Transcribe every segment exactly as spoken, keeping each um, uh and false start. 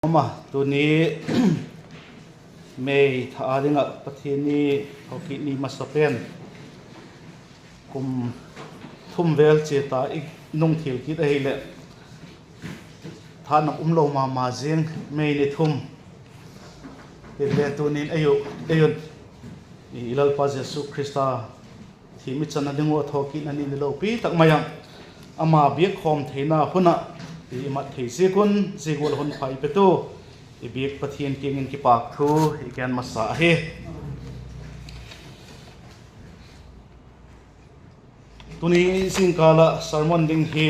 Ama tuni May tha â ding ah Pathian ni, thawkit ni masa pen, kum thum vel chia ta i nung thil kit ahileh, thanak um lo ma ma zing, May ni thum. Hile tunin ei u, ei un, i Lalpa Jesu Khrista thiam i channa ding ua thawkitna ni ni lopi tak mai ah, ama biak khawm theina hun ah i mat thei ziak un, zia gual hun pha i petu i biak Pathian kiang in kipâk thu i gen masa ahi. Tuni zingkâl ah sermon ding hi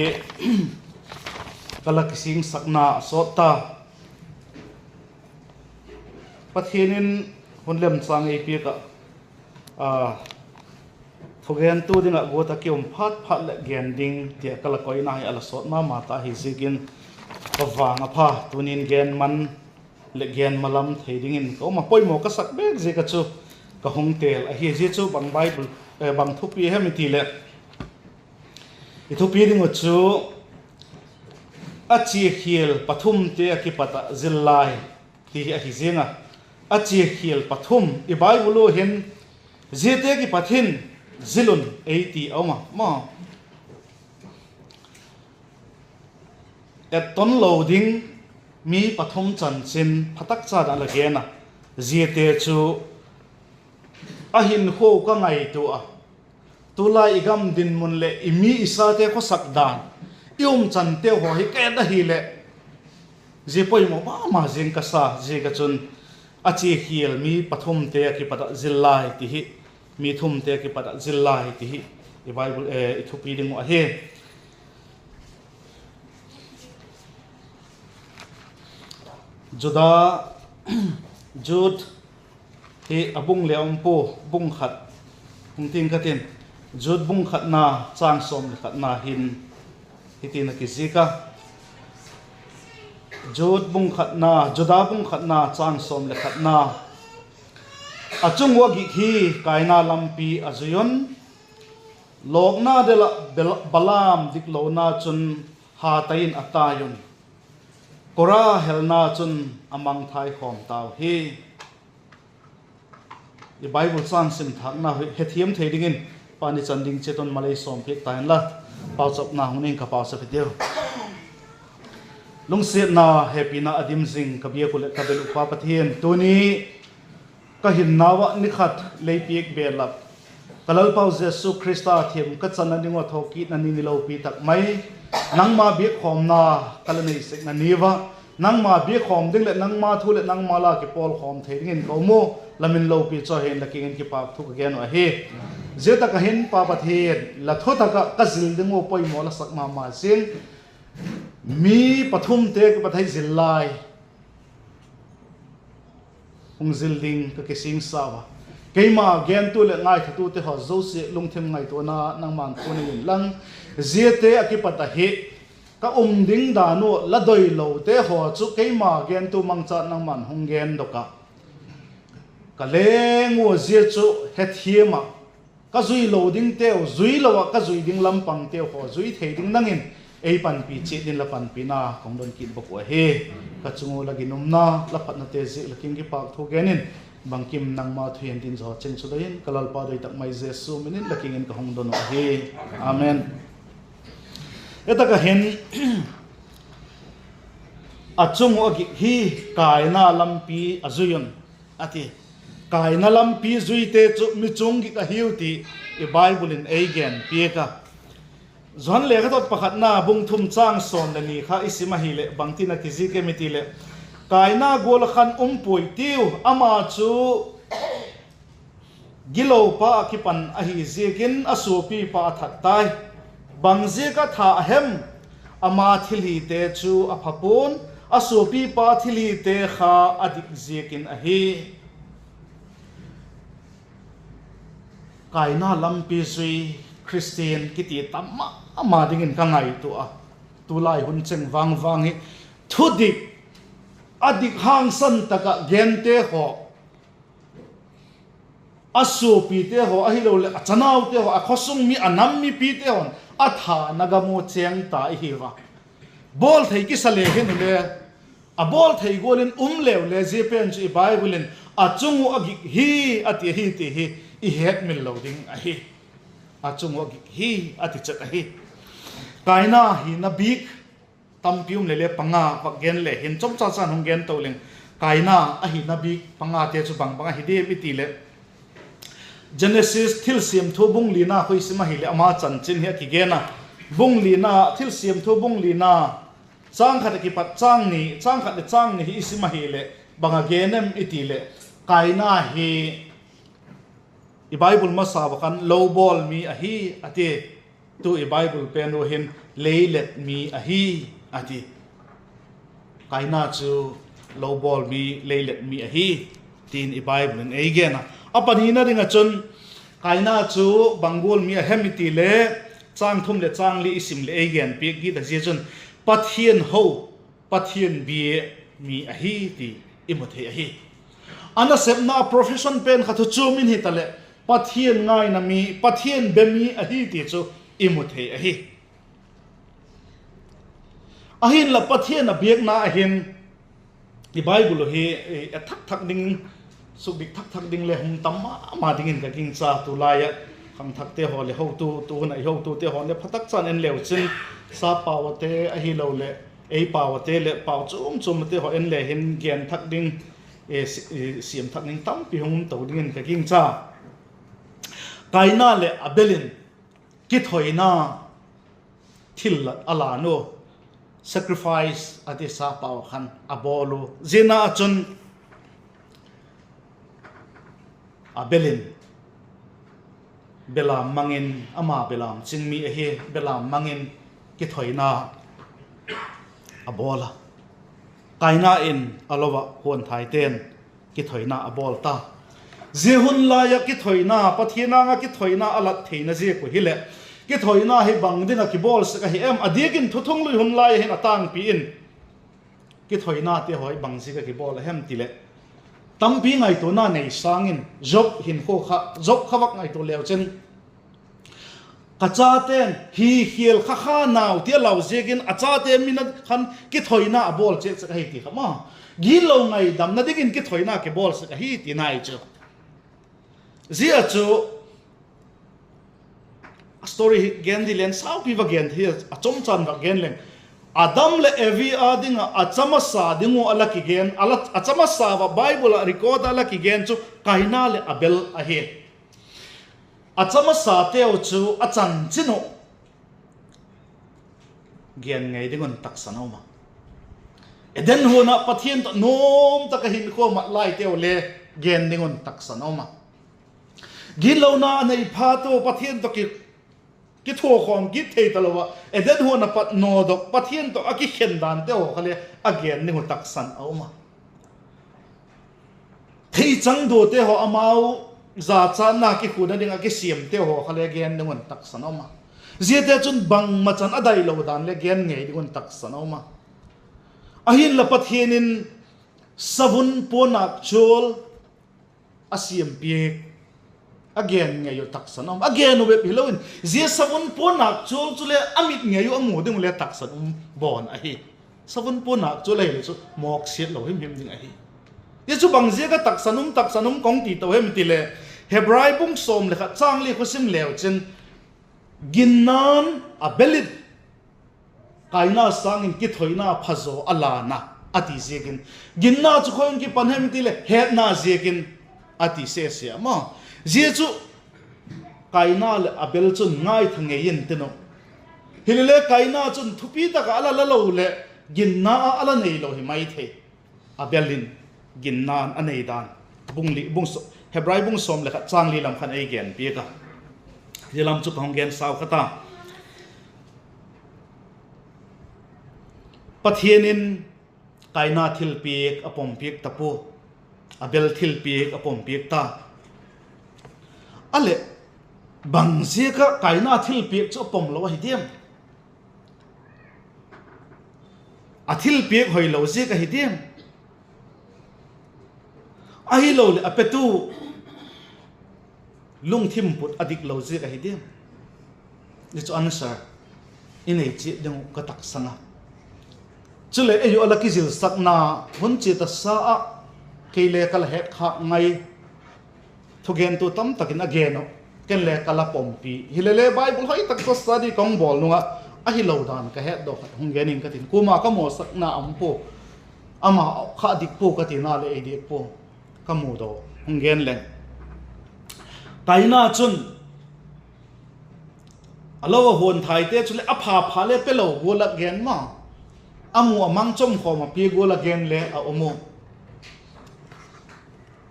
ka la kisingsakna a sawt ta. Pathian in hun lemchâng ei piak ah, thugentu ding ah guat ah ki um phat phat leh gen ding ti a ka la koina hi a la sawt ma ma ta hi ziakin, ka vang a pha. Tunin gen man leh gen malam thei dingin ka um a, poimaw ka sak bêk ziak ah chu ka hung têl ahi. Zia chu bang Bible, eh, bang thupi hem i ti leh, i thupi ding uh chu, a chiakhial pathumte ah kipat ah zil lai ti hi ahi ziang a. A chiakhial pathum i Bible uh hin, ziate kipat hin zil un ei ti a um a maw. Etton lo ding mi pathum chanchin phatak cha dan la gen a, ziate chu a hinkhua ka ngaitua a, tulai i gam dinmun leh i mi i sate khawsak dan, i umchanteu haw hi ka et ahileh, zia poimaw ma ma zing ka sa ziak ah chun, a chiakhial mi pathumte ah kipat ah zil lai ti hi, mi thumte ah kipat ah zil lai ti hi i Bible, eh, i thupi ding uh ahi. Juda, Jude hi a bung le um pua, bung khat hung ting ka tin, Jude bung khatna châng sawm leh khatna hin hitin a kizik a, Jude bung khatna, Juda bung khatna châng sawm leh khatna, a chung ua gik hi Kaina lampi a zui un, lawkna del ah Bel-, Balaam diklona chun ha tai in a tai un, Kora helna chun a mangthai khawm tau hi. I Bible châng sim thâkna hi hethiam thei dingin, pani chan ding chiat un malei sawmpiak ta inla, pauchapna hung ning ka pauchap hitiu. Lungsiatna, hepina a dim zing ka biak uh leh ka bel uh Pa Pathian, tuni ka hinnau ah ni khat lei piak belap, ka Lalpau Jesu Khrista thiam ka channa ding ua thawkitna ni ni lopi tak mai, nangma biakkhawmna ka la nei sekna ni ua, nangma biakkhawm ding leh nangma thu leh nangma la kipawlkhawm thei dingin ka um u, la min lopi chu a hin la kiang in kipâk thu ka gen uh ahi. Zia tak ah hin Pa Pathian, la thutak ah ka zil ding ua poimaw la sak ma ma zing, mi pathumte kipat ah zil lai hung zil ding ka kisingsau a, keima gentu leh ngaithatute haw zosia lungthim ngaituana nangma'n puang inlang, ziate ah kipat ahi, ka um ding dan ua la doilote haw chu keima gentu mangchat nangma'n hung gendok a, ka leng ua zia chu hethiam ah, ka zui lo dingteu zui lo ah ka zui ding lampangteu haw zui thei ding nang in ei panpi chiat in la panpina ka hung don kit bawk uh ahi. Ka chung ua la ginumna, la phatnate ziak la kiang kipâk thu gen in, bangkim nangma thuhil ding zaw cheng chu doi in ka Lalpa doi tak mai Jesu min in la kiang in ka hung don uh ahi. Amen. Zia tak ah hin, a chung ua gik hi Kaina lampi a zui un, a ti. Kaina lampi zuite chu mi chung gik ahiu ti i Bible in ei gen piak a. Johan lekhathot pakhatna bung thum châng sawm leh ni kha i sim ahileh bangtin a kizik em i ti leh, Kaina gual ah khan um puai tiu, ama chu gilopa ah kipan ahi ziakin a suapipa a that tai. Bang ziak a that a hem? Ama thilhite chu a pha pua'n, a suapipa thilhite kha a dik ziakin ahi. Kaina lampi zui Khristian kiti tam ma ma dingin ka ngaitua a. Tulai hun cheng vang vang hi thudik, a dik hangsan tak ah gente haw, a suapite haw ahiloleh a chanaute haw, a khawsung mi, a nam mipite haw'n a thana gam ua chêng ta i hiu a. Bawl thei kisa le hin ule, A bawl thei gual in um leu le zia pen chu i Bible in, a chung uh a gik hi, a ti ahi ti hi i hetmil lo ding ahi. A chung uh a gik hi, a ti chet ahi. Kaina hina bik tampi um le le, panga vak gen le hin chomcha chan hung gen to leng. Kaina a hina bik pangate chu bang bang ahi diam i ti leh, Genesis Thilsiam Thu bung lina khu i sim ahileh ama chanchin hi a kigen a. Bung lina, Thilsiam Thu bung lina, châng khat a kipat châng ni, châng khat leh châng ni hi i sim ahileh, bang a gen em i ti leh, Kaina hi i Bible masa ua khan lo bawl mi ahi, a ti. Tu i Bible pen ua hin leilet mi ahi, a ti. Kaina chu lo bawl mi, leilet mi ahi, ti'n i Bible in ei gen a. A panina ding ah chun, Kaina chu bang gual mi a hem i ti le, châng thum leh châng li i sim leh ei gen piak kit a, zia chun Pathian ho, Pathian bia mi ahi ti i mu thei ahi. A nasepna, a profession pen kha thu chuam in hitaleh, Pathian ngaina mi, Pathian be mi ahi ti chu i mu thei ahi. Ahinla Pathian a biakna ah hin, i Bible uh hi, e, thak thak ding, sukdik thak thak ding le hung tam ma ma dingin ka gingcha. Tulai ah khangthakte haw leh hotu, tu hun ah i hotute haw le phatak chan en leu chin, sap pau ate ahiloleh ei pau ate leh pau chuam chuamte haw en le hin gen thak ding, e, siam thak ding tampi hung um to dingin ka gingcha. Kaina leh Abel in kithoina thillat a lan u, sacrifice a ti, sap pau khan a bawl u. Ziana ah chun Abel in belam mang in, ama belam ching mi ahi, belam mang in kithoina a bawl a. Kaina in a lo ah huanthaite'n kithoina a bawl ta. Zia hun lai ah kithoina, Pathian âng ah kithoina a lat theina ziak uh hileh, kithoina hi bang ding ah kibawl sek ahi em? A diak in Thuthunglui hun lai ah hin a tângpi in kithoinate haw hi bang ziak ah kibawl a hem ti leh, tampi ngaituana nei sâng in Job hinkhua kha, Job kha vak ngaitua leu chin, ka chate'n hi khial kha kha nau ti a lau ziakin a chate min a khan kithoina a bawl chek chek ahi ti kha ma. Gitlo ngaidamna dingin kithoina kibawl sek ahi tina ahi chu. Zia chu story hi gen di leng saupi va gen hi, a chomchan va gen leng. Adam leh Evi â ding ah a cha masa ding uh a la kigen, a la, a cha masa va Bible ah record ah a la kigen chu Kaina leh Abel ahi. A cha masateu chu a chanchin uh gen ngei ding un taksan a um a. Eden huan ah Pathian tawh nuam tak a hinkhua mat laiteu le gen ding un taksan a um a. Gitlona a nei phat u Pathian tawh ki, kithuakhawm kit thei talo ah Eden huan a pat nawdok Pathian tawh a kikhen dante haw kha le a gen ding uh taksan a um a. Theichang duate haw amau zachatna kikhuna ding a kisiamte haw kha le gen ding un taksan a um a. Ziate chun bangmachan a dailo dan le gen ngei ding un taksan a um a. Ahinla Pathian in savun puannâk chual a siam piak, a gen ngei uh taksan a um. A gen uh bep hilo in, zia savun puannâk chual chu le a mit ngei uh a mu ding uh le taksan um bawn ahi. Savun puannâk chual ahile chu mawksiat lo himhim ding ahi. Zia chu bang ziak a taksan um, taksan um ka hung ti to hem ti le, Hebrai bung sawm le khat châng li khu sim leu chin, ginna'n Abel in Kaina sâng in kithoina phazaw a lan a, a ti ziakin. Ginna chu khoi in kipan hem ti leh hetna ziakin a ti sese a maw. Zia chu Kaina leh Abel chun ngaitha ngei intin uh. Hilele Kaina chun thupi tak ah a la la lo leh ginna ah a la neilo hi mai thei. Abel in ginna'n a nei dan, bung li, bung saw-, Hebrai bung sawm le khat châng li lam khan ei gen piak a. Zia lam chu ka hung gen sau kha ta. Pathian in Kaina thilpiak a pom piak ta pua, Abel thilpiak a pom piak ta. A leh, bang ziak ah Kaina thilpiak chu a pom lo ahi diam? A thilpiak hoilo ziak ahi diam? Ahiloleh a petu lungthim put a diklo ziak ahi diam? Zia chu answer i nei chiat ding uh ka taksan a. Chuleh ei uh a la kizilsakna hun chia tasa ah, kei le ka la hetkhâk ngai, thugentu tamtak in a gen uh, ken le ka la pompi. Hilele Bible hoi tak tasa di ka hung bawl nung ah, ahilo dan ka hetdaw khat hung gen ing ka tin, kuama ka mawsakna um pua, ama kha dik pua ka tina leh ei dik pua, ka mudaw hung gen leng. Kaina chun a lo a huan thaite chuleh a pha pha le pe lo gual ah gen ma, a mu a mang chom khawm a pia gual ah gen le a um u.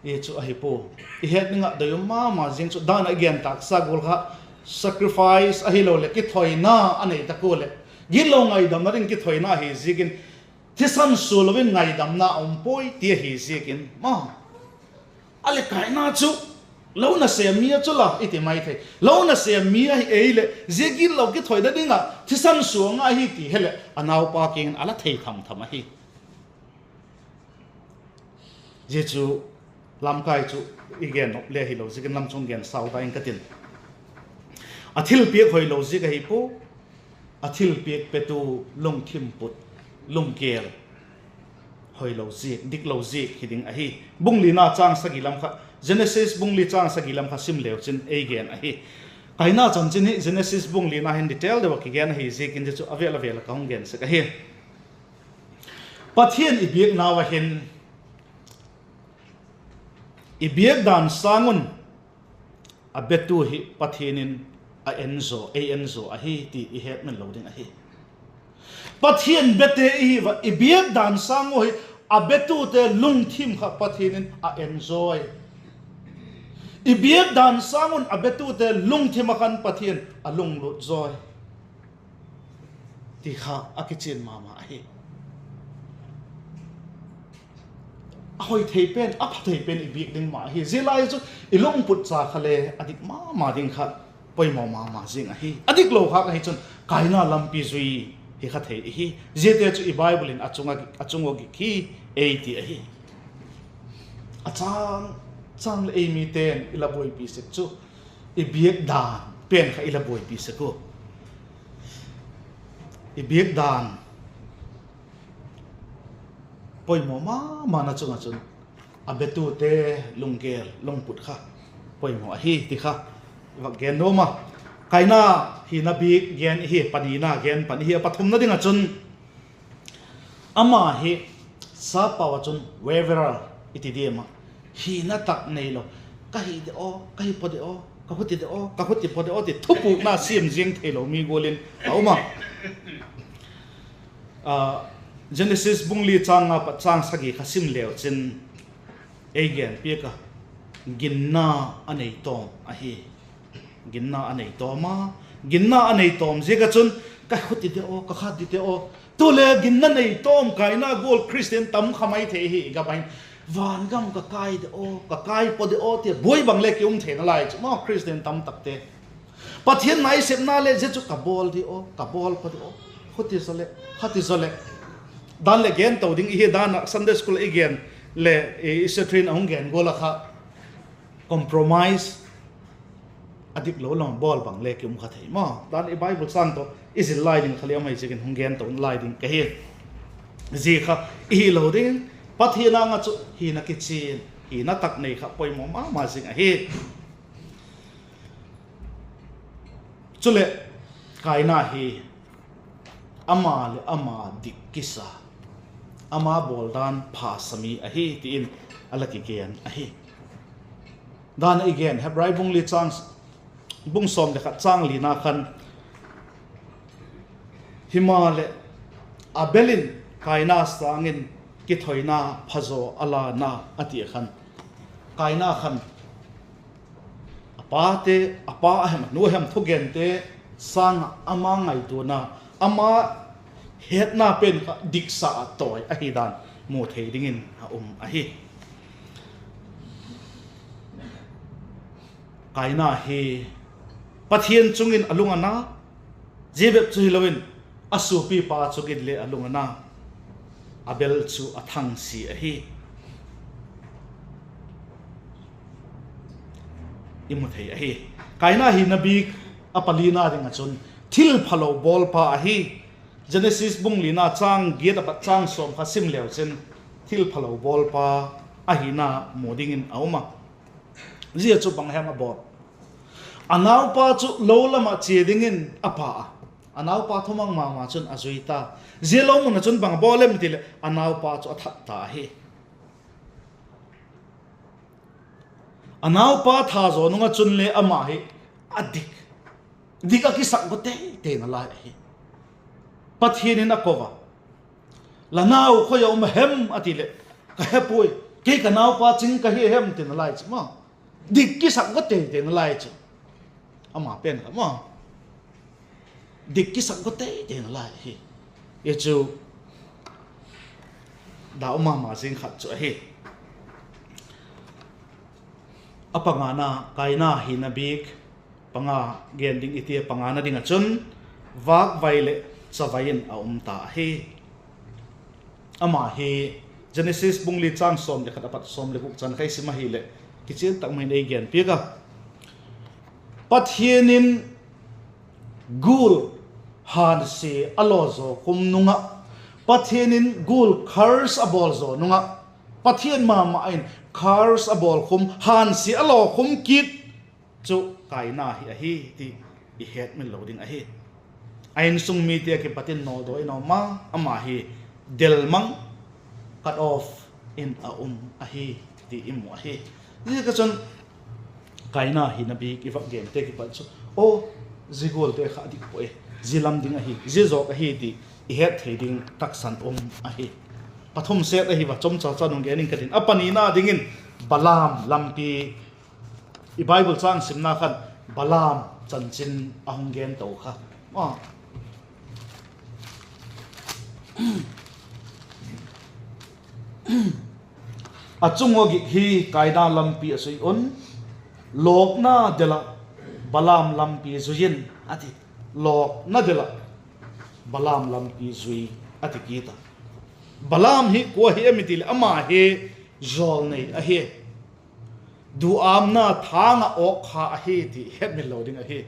I chu ahi pua, i het ding ah doi um ma ma zing chu dan ah i gen tâksa gual kha, sacrifice ahiloleh kithoina a nei tak ua leh, gitlo ngaidamna ding kithoina ahi ziakin, thisan sua lo in ngaidamna a um puai ti ahi ziakin ma, a leh Kaina chu lo nasêm mi a chu la i ti mai thei. Lo nasêm mi ahi ei leh zia gitlo kithoina ding ah thisan sua ngai hi ti heleh a naupa kiang in a la thei tham tham ahi. Zia chu lamkai chu i gen nop le hilo ziakin lam chung gen sau ta ing ka tin. A thilpiak hoilo ziak ahi pua, a thilpiak petu lungthim put, lunggel hoilo ziak, diklo ziak hi ding ahi. Bung lina châng sagi lam kha, Genesis bung li châng sagi lam kha sim leu chin ei gen ahi. Kaina chanchin hi Genesis bung lina hin detail deu ah kigen ahi ziakin zia chu a vêl a vêl ah ka hung gen sek ahi. Pathian i biaknau ah hin, i biak dan sâng un a betu hi Pathian in a en zaw, ei en zaw ahi ti i hetmil lo ding ahi. Pathian bete i hi va, i biak dan sâng uh hi a betute lungthim kha Pathian in a en zawi. I biak dan sâng un a betute lungthim ah khan Pathian a lunglut zawi ti kha a kichian ma ma ahi. A hoi thei pen, a pha thei pen i biak ding ma ahi. Zia lai chu i lungput cha kha le a dik ma ma ding kha poimaw ma ma zing ahi. A diklo khâk ahi chun Kaina lampi zui hi kha thei i hi. Ziate chu i Bible in a chung ua gik hi ei ti ahi. A châng, châng leh ei mite'n i la buaipi sek chu i biak dan pen kha i la buaipi sek ua. I biak dan poimaw ma mana chung ah chun a betute lunggel lungput kha poimaw ahi ti kha i vak gen nuam a. Kaina hina bik gen i hi, panina gen pan i hi a, pathumna ding ah chun ama hi sappau ah chun waverer i ti diam ah, hina tak neilo, ka hi de aw, ka hi paw de aw, ka huti de aw, ka huti paw de aw ti thupukna siam ziang theilo mi gual in a um a. Genesis bung li châng nga pat châng sagi kha sim leu chin ei gen piak a, ginna a nei tawm ahi. Ginna a nei tawm a, ginna a nei tawm ziak ah chun, ka huti de aw, ka khati de aw, tule ginna nei tawm Kaina gual Khristian tam kha mai thei hi i gam ah hin. Vangam ka kai de aw, ka kai paw de aw ti buai bang le ki um theina lai chu maw Khristian tamtakte. Pathian nasepna le zia chu ka bawl di aw, ka bawl paw di aw, huti zaw leh, khati zaw leh. Dan leh gen to ding i hi, dan ah Sunday school i gen leh, i Secretary in a hung gen gual ah kha compromise a diklo lam bawl bang le ki um kha thei maw. Dan i Bible châng tawh i zil lai ding kha liam mai ziakin hung gen to lai ding ka hi. Zia kha i hilo ding, Pathian âng ah chu hina kichian, hina tak nei kha poimaw ma ma zing ahi. Chuleh, Kaina hi ama leh ama dik kisa, ama bawldan pha sa mi ahi ti in a la kigen ahi. Dan ah i gen Hebrai bung li châng, bung sawm leh khat châng lina khan, himaleh, Abel in Kaina sâng in kithoina phazaw a la na a ti a khan, Kaina khan a pate, a pa a hem, a nu a hem thugente sâng ah ama ngaituana, ama hetna pen kha diksa ah tawi ahi dan mu thei dingin a um ahi. Kaina hi Pathian chung in a lung a na, zia bep chu hilo in a suapipa chung in le a lung a na, Abel chu a thangsia ahi. I mu thei ahi. Kaina hina bik a palina ding ah chun thilphalo bawlpa ahi. Genesis bung lina châng giat a pat châng sawm kha sim leu chin, thilphalo bawlpa ahina mu dingin a um a. Zia chu bang hem a bawl? A naupa chu lo lam ah chia dingin a pa a, a naupa thumang ma ma chun a zui ta. Zia lo mun ah chun bang a bawl em ti leh, a naupa chu a that ta ahi. A naupa that zaw nung ah chun le ama hi a dik, dik ah kisak go tei tei nalai ahi. Pathian in a ko a, La nau khoi a um a hem? a ti leh, Ka he puai, kei ka naupa ching ka hi a hem, ti nalai chu maw. Dik kisak go tei tei nalai chu, ama pen kha maw, dik kisak go tei tei nalai ahi. I chu dau ma ma zing khat chu ahi. A pangana, Kaina hina bik. Panga gen ding i ti a, pangana ding ah chun vâkvai leh chavai in a um ta ahi. Ama hi Genesis bung li châng sawm leh khat a pat sawm leh guk chan kha i sim ahileh, kichian tak mai in ei gen piak a. Pathian in gul hânsia a law zaw khum nung ah, Pathian in gul curse a bawl zaw nung ah, Pathian ma ma in curse a bawl khum, hânsia a law khum kit chu Kaina hi ahi ti i hetmil lo ding ahi. A insung mite a kipat in nawdaw in a um a, ama hi delmang, cut off in a um ahi ti i mu ahi. Ziak a chun Kaina hina bik i vak gente kipat chu, aw, zia gualte kha a dik pua e, zia lam ding ahi, zia zawk ahi ti i het thei ding taksan um ahi. Pathum set ahi va, chomcha cha nung gen ing ka tin. A panina dingin Balaam lampi, i Bible châng simna khan Balaam chanchin a hung gen to kha. A chung ua gik hi Kaina lampi a zui un, lawkna del ah Balaam lampi zui in, a ti. Lawkna del ah Balaam lampi zui, a ti kit a. Balaam hi kua hi em i ti leh, ama hi jawlnei ahi. Duâmna thâng ah awk kha ahi ti hetmil lo ding ahi.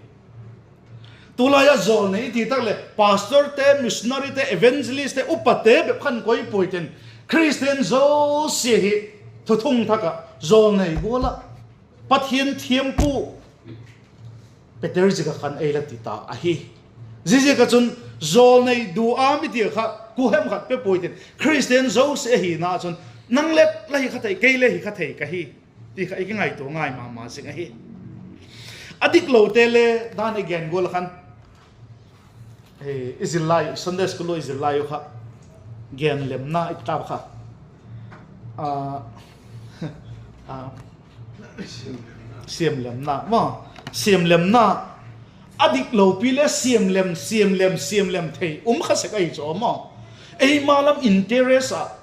Tulai ah jawlnei i ti tak leh pastorte, missionaryte, evangelistte, upate bep khan koi puai tin, Khristian zosia hi thuthung thak ah jawlnei gual ah Pathian thiampu Peter zik ah khan ei la ti ta ahi. Ziaziak ah chun jawlnei duâm i ti kha kua hem khat pe puai tin, Khristian zosia ahina chun, nang le la hi kha thei, kei le hi kha thei ka hi, ti kha i kingaitua ngai ma ma zing ahi. A diklote le dan i gen gual a khan, i zil lai, Sunday school i zil lai u kha, genlemna i tau kha, siamlemna maw, siamlemna, a diklopi le siamlem, siamlem, siamlem thei um kha sek ahi chu maw. Eima lam interest ah,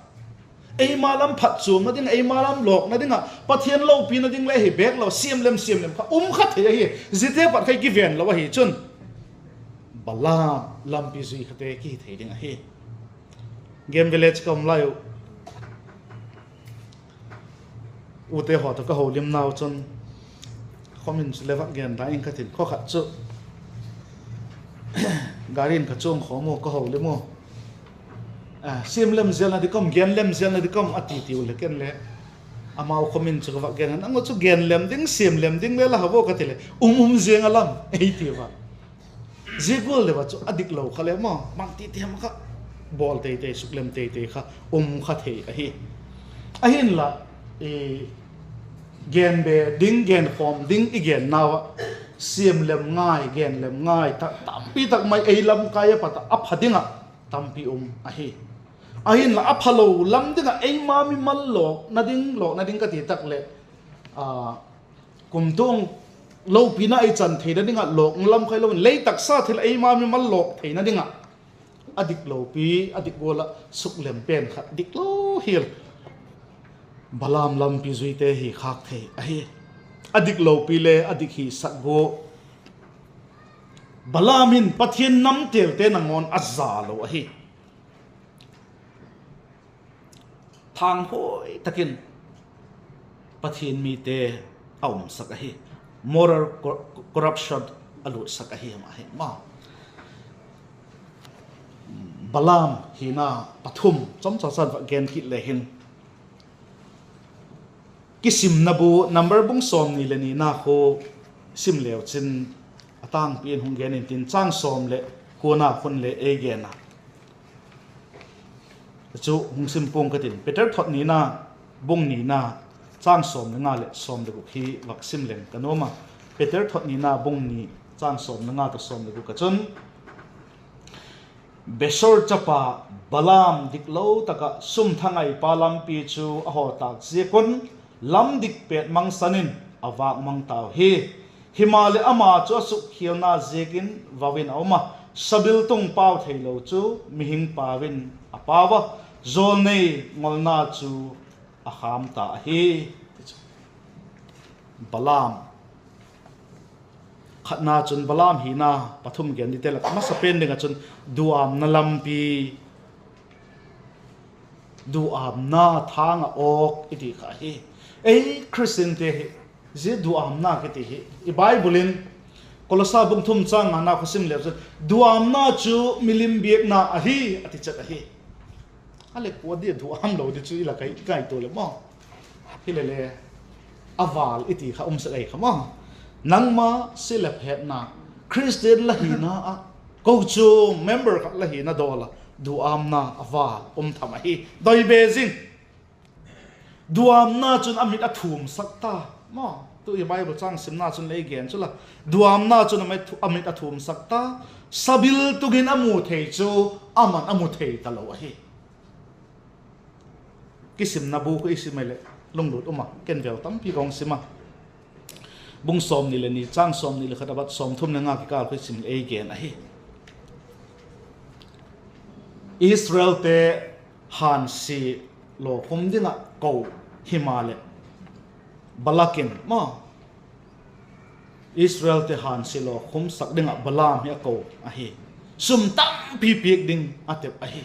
eima lam phatchuamna ding ah, eima lam lawkna ding ah, Pathian lopina ding le hi bêk lo, siamlem siamlem kha um kha thei ahi. Ziate pat kha i kiven lo ahi chun, Balaam lampi zui khate kihi thei ding ahi. Game Village ka um lai uh, ute haw tawh ka holimnau chun, khawm in chu le vak gen ta ing ka tin, khaw khat chu gari in ka chuang khawm u, ka holim u. Siamlem zelna di kam, genlem zelna di kam, a ti ti u leh ken le, amau khawm in chu ka vak gen a, nang u chu genlem ding, siamlem ding le la ha vo ka ti leh, um um ziang a lam ei ti ua. Zia gual deu a chu a diklo kha le maw, bangti ti hem kha, bawl teitei, suklem teitei kha um kha thei ahi. Ahinla, genbe ding, genkhawm ding i gennau ah, siamlem ngai, genlem ngai tak tampi tak mai ei lamkai a pat ah a pha ding ah tampi um ahi. Ahinla a phalo lam ding ah eima mimal lawkna ding, lawkna ding ka ti tak leh, kumtuang lopina i chan theina ding ah lawkna lam kha hilo in, lei taksa thil eima mimal lawk theina ding ah a diklopi, a dik gual ah suklem pen khat diklo hial, Balaam lampi zuite hi khâk thei ahi. A diklopi le a dik hisak gua, Balaam in Pathian namtelte nangawn a za lo ahi. Thanghuai tak in Pathian mite a umsak ahi. Moral co-, corruption a lutsak ahi ama hi ma. Balaam hina pathum chomcha chan va gen kit le hin, Kisimna bu number bung sawmni leh nina khu sim leu chin, a tângpi in hung gen intin, châng sawm leh kuana khun le ei gen a. Chu hung sim pua'ng ka tin, Peter thot nina, bung nina, châng sawm leh nga leh sawm leh guk hi vak sim leng ka nuam a. Peter thot nina bung ni, châng sawm leh nga tawh sawm leh guk ah chun, Besor chapa Balaam diklo tak ah sum thangaipa lampi chu a haw tâk ziak un, lam dik pet mangsan in a vâk mang tau hi. Himaleh, ama chu a sukkhialna ziakin vau in a um a, sabiltung pau theilo chu mihing pau in a pau a, jawlnei ngolna chu a khâm ta ahi. Balaam, khatna chun Balaam hina pathum gen dingte lak ah masa pen ding ah chun duâmna lampi, duâmna thâng ah awk i ti kha hi. Ei Khristiante hi, zia duâmna kiti hi i Bible in Kolosa bung thum châng ngana kha sim leu chun, duâmna chu milim biakna ahi, a ti chet ahi. A leh kua dia duâm lo di chu i la kai, i ngaitua leh maw. Hilele, a vâl i ti kha um sek ahi kha maw. Nangma silep hetna, Khristian la hina ah, kochuam member khat la hina dawl ah, duâmna a vâl um tham ahi. Doi be zing. Duâmna chun a mit a thumsak ta. Maw, tu i Bible châng simna chun lei gen chu la. Duâmna chun a mit, a mit a thumsak ta. Sabiltung in a mu thei chu, aman a mu thei talo ahi. Kisimna bu khu i sim ai leh, lunglut um a, ken vêl tampi ka hung sim a. Bung sawmni leh ni, châng sawmni leh khat a pat sawmthum leh nga kikâl khu i sim leh ei gen ahi. Israelte hânsia lawkhum ding ah ko himaleh, Balak in maw, Israelte hânsia lawkhumsak ding ah Balaam hi a ko ahi. Sum tampi piak ding a tep ahi.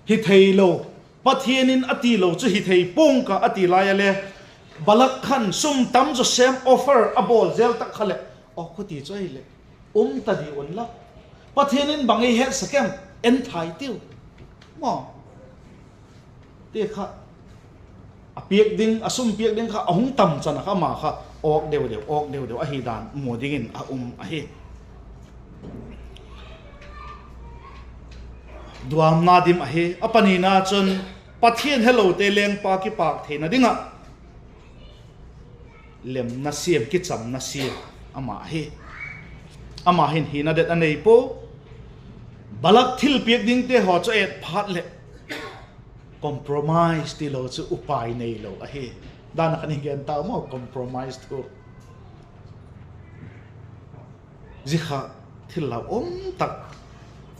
Hi theilo, Pathian in a tilo chu hi thei pua'ng ka a ti lai a le, Balak khan sum tam zaw sêm offer a bawl zel tak kha leh, aw, khuti chu ahileh, um ta di unla, Pathian in bang ei hetsak em, en thai tiu, maw, ti kha, a piak ding, a sum piak ding kha a hung tam chan a kha ama kha awk deu deu, awk deu deu ahi dan mu dingin a um ahi. Duâmna dim ahi. A panina chun, Pathian helote lengpa kipâk theina ding ah lemna siam, kichamna siam ama hi. Ama hin hina det a nei pua. Balak thilpiak dingte haw chu et phat leh, compromise tilo chu upai neilo ahi. Dan a khan i gen tau maw, compromise thu. Zia kha thil lau um tak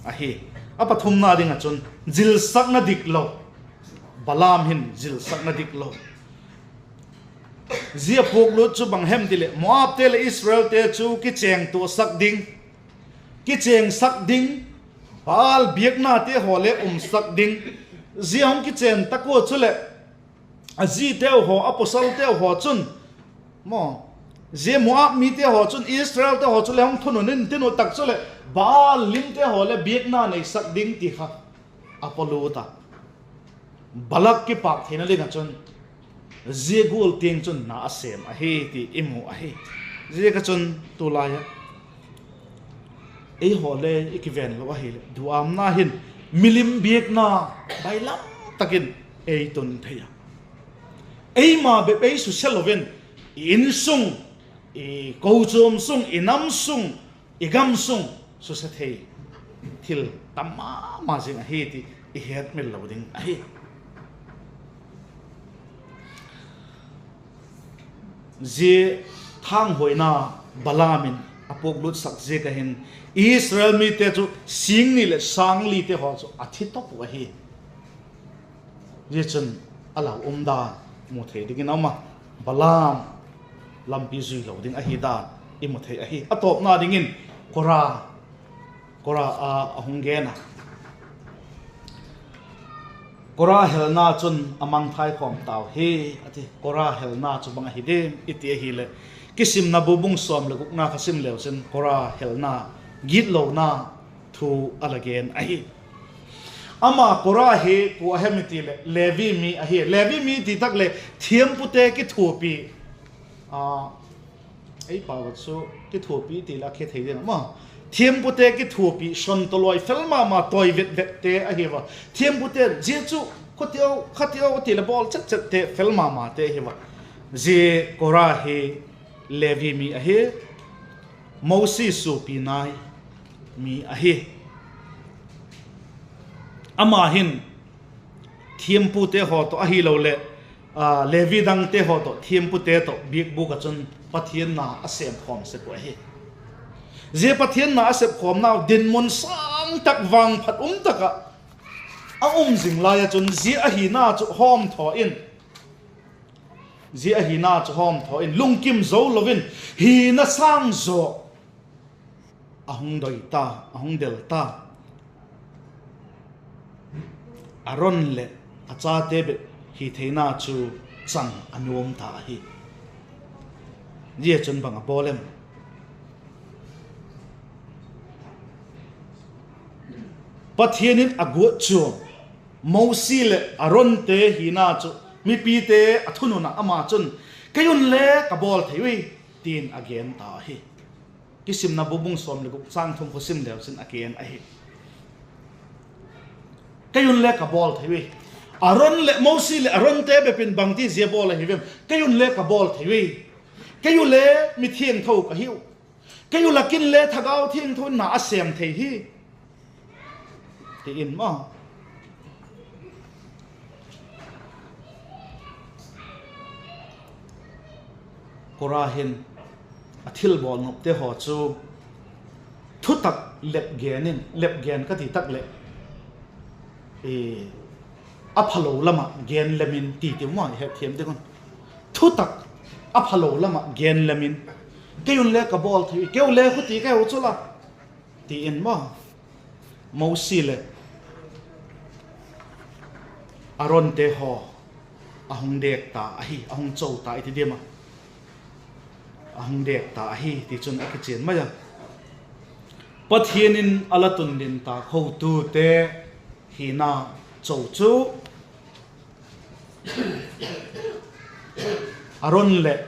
ahi. A pathumna ding ah chun, zilsakna diklo. Balaam hin zilsakna diklo. Zia puaklut chu bang hem ti leh, Moabte leh Israelte chu kichêngtuasak ding, kichêngsak ding, Baal biaknate haw le umsak ding. Zia hung kichên tak ua chuleh, a ziteu haw, a pawsalteu haw chun, maw, zia Moab mite haw chun Israelte haw chule hung thunun intin uh tak chuleh, Baal limte haw le biakna neisak ding ti kha a pawlut a. Balak kipâk theina ding ah chun, zia gual tiang chun na a sêm ahi ti i mu ahi. Ziak ah chun tulai ah eihaw le i kiven lo ahileh, duâmna hin milim biakna bailam tak in ei tun thei a. Eima bep ei suse lo in, i insung, i kochuam sung, i nam sung, i gam sung suse thei thil tam ma ma zing ahi ti i hetmil lo ding ahi. Zia thanghuaina Balaam in a puaklutsak ziak ah hin Israel mite chu sîng ni leh sâng lite haw chu a thi top uh ahi. Zia chun a lau um dan mu thei dingin a um a, Balaam lampi zui lo ding ahi dan i mu thei ahi. A tawpna dingin Kora, Kora a, a hung gen a. Kora helna chun a mangthai khawm tau hi, a ti. Kora helna chu bang ahi diam i ti ahileh, Kisimna bu bung sawm leh gukna kha sim leu chun Kora helna, gitlona thu a la gen ahi. Ama Kora hi kua hem i ti leh Levi mi ahi. Levi mi ti tak leh thiampute kithuapi, a, ei pau a chu kithuapi ti leh a khe thei ding a maw. Thiampute kithuapi, son tawlai fel ma ma, tawi vet vette ahi va. Thiampute'n zia chu kha ti au, kha ti au ti leh bawl chet chette fel ma mate ahi va. Zia Kora hi Levi mi ahi, Mosi suapi nai mi ahi. Ama hin thiampute haw tawh ahiloleh, a, Levi dangte haw tawh, thiampute tawh biakbûk ah chun Pathian na a sêm khawm sek uh ahi. Zia Pathian na a sep khawmnau dinmun sâng tak, vangphat um tak ah a um zing lai ah chun zia ahina chu hawmthaw in, zia ahina chu hawmthaw in, lungkim zo lo in, hina sâng zaw a hung doi ta, a hung del ta. Aron leh a chate bep hi theina chu chang a nuam ta ahi. Zia chun bang a bawl em? Pathian in a guat chuam Mosi leh Aronte hina chu mipite a thunun ah ama chun, kei un le ka bawl thei ui, ti'n a gen ta ahi. Kisimna bu bung sawm leh guk châng thum kha sim leu chin a gen ahi. Kei un le ka bawl thei ui. Aron leh Mosi leh Aronte bep in bangti zia bawl ahi vem? Kei un le ka bawl thei ui. Kei u le mithiangtho ka hiu. Kei u lak in le Thagau Thiangtho in na a sêm thei hi, ti in maw. Kora hin a thilbawl nopte haw chu thutak lep gen in, lep gen ka ti tak leh, a phalo lam ah gen lem in ti ti maw, i hetthiam ding un. Thutak a phalo lam ah gen lem in, kei un le ka bawl thei, kei u le khuti ka heu chu la, ti in maw, Mosi leh Aronte haw a hung dêk ta ahi, a hung cho ta i ti diam a, a hung dêk ta ahi ti chun a kichian mai a. Pathian in a la tundin ta hotute hina cho chu Aron leh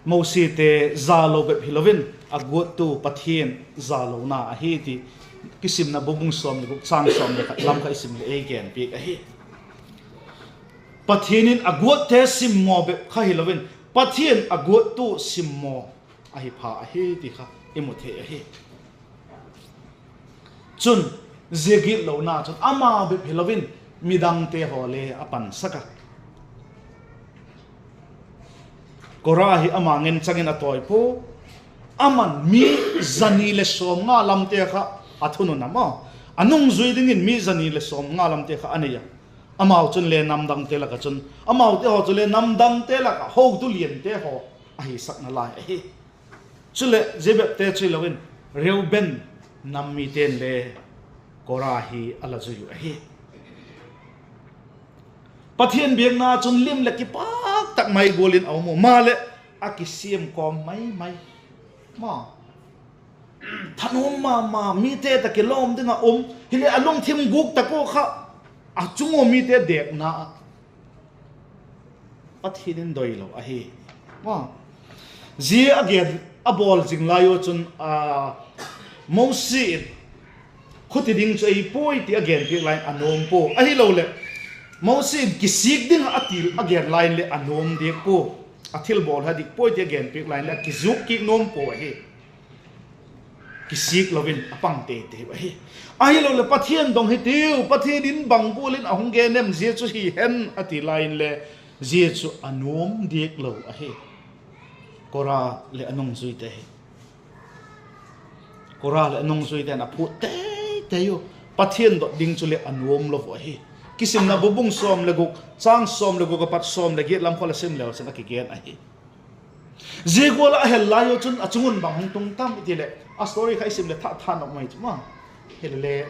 Mosite zalo bep hilo in, a guattu Pathian zalona ahi ti Kisimna bu bung sawm leh guk châng sawm leh khat lam kha i sim leh ei genpiak ahi. Pathian in a guatte simmaw bep kha hilo in, Pathian a guattu simmaw ahi pha ahi ti kha i mu thei ahi. Chun, zia gitlona chun ama bep hilo in midangte haw le a pansak a. Kora hi ama ngen chang in a tawi pua. Aman mi za ni leh sawmnga lamte kha a thunun a maw, a nungzui dingin mi za ni leh sawmnga lamte kha a nei a. Amau chun le namdangte lak ah chun, amaute haw chu le namdangte lak ah hotu liante haw ahi sakna lai ahi. Chuleh zia bepte chu hilo in, Reuben nam mite'n le Kora hi a la zui uh ahi. Pathian biakna chun lim leh kipâk tak mai gual in a um u, maleh a kisiam kawm mai mai. Ma, thanuam ma ma, mite tawh kilawm ding ah um, hileh a lungthim gûk tak ua kha, a chung ua mite dêkna ah Pathian in doilo ahi. Zia a gen, a bawl zing lai ua chun, Mosi in khuti ding chu ei puai ti a genpiak lai in a nuam pua. Ahiloleh, Mosi in kisik ding ah a ti a gen lai in leh a nuam diak pua. A thilbawl hi a dik puai ti a genpiak lai in leh a kizuk kik nuam pua ahi. Kisik lo in a pang tei tei uh ahi. Ahiloleh Pathian dong hitiu, Pathian in bang gual in a hung gen em, zia chu hi hen a ti lai in le, zia chu a nuam diak lo ahi. Kora leh a nungzuite hi, Kora leh a nungzuite'n a phut tei tei u. Pathian dot ding chuleh a nuam lo uh ahi. Kisimna bu bung sawm leh guk, châng sawm leh guk apat sawm leh giat lam kha la sim leu chun a kigen ahi. Zia gual ah a hel lai ua chun a chung un bang hung tung tam i ti leh, a story kha i sim leh tha tha nop mai chu ma. Hilele,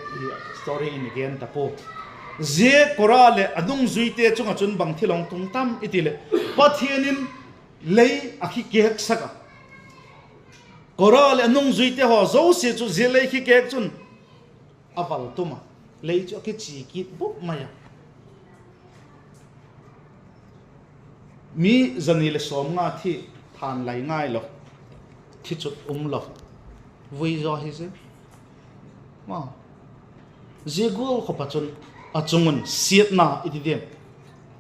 story in i gen ta pua. Zia Kora leh a nungzuite chung ah chun bang thil hung tung tam i ti leh, Pathian in lei a khikêksak a. Kora leh a nungzuite haw zosia chu zia lei khikêk chun a valtum a. Lei chu a kichi kit bup mai a. Mi zani leh sawmnga thi, thân lai ngai lo, thi chut um lo, vui zaw hi zi. Zia gual khop ah chun a chung un siatna i ti diam,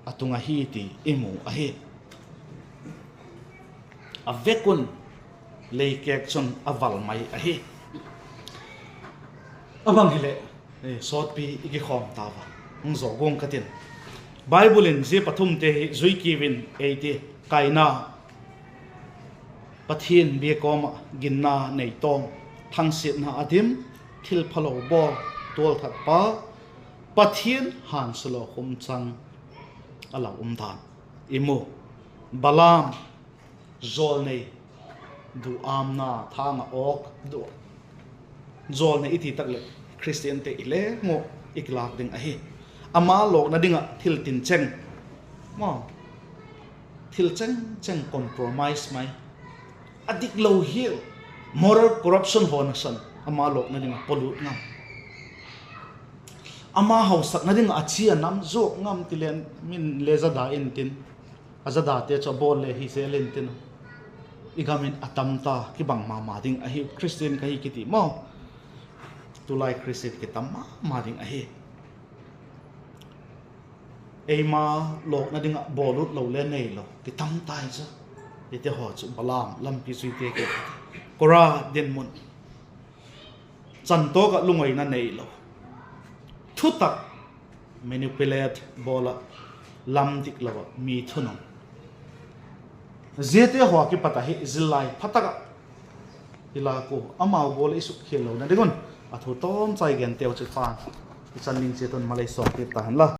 a tung ahi ti i mu ahi. A vek un lei kêk chun a val mai ahi. A bang hileh, sawtpi i kikhawm ta a, hung zaw guang ka tin. Bible in zia pathumte hi zui kiu in ei ti. Kaina, Pathian bia kawm ah ginna nei tawm, thangsiatna a dim, thilphalo bawl, tualthat pa, Pathian hânsia lo khum chang a lau um dan i mu. Balaam, jawlnei, duâmna thâng ah awk, jawlnei i ti tak leh Khristiante i leng uh i kilâk ding ahi. Ama lawkna ding ah thil tin cheng, thil cheng cheng compromise mai, a dik lo hial, moral corruption haw nasan ama lawkna ding ah pollut ngam, ama hausakna ding ah a chia nam zuak ngam ti le, min le zada intin, a zadate chu a bawl le hi zel intin, i gam in a tam ta, kibang ma ma ding ahi. Khristian ka hi kiti maw, tulai Khristian kitam ma ma ding ahi. Eima lawkna ding ah bawlut lo le neilo kitam tai chu. Hite haw chu Balaam lampi zuite kei, Kora dinmun, chan tawk ah lungoina neilo, thutak, manipulate bawl ah, lam dik lo ah mi thunun, ziate haw kipat ahi zillai pha tak ah i lak u, amau gual i sukkhial lona ding un, a thu tawmchai genteu chu pan i chan ding chiat un malei sawmpiak ta hen la.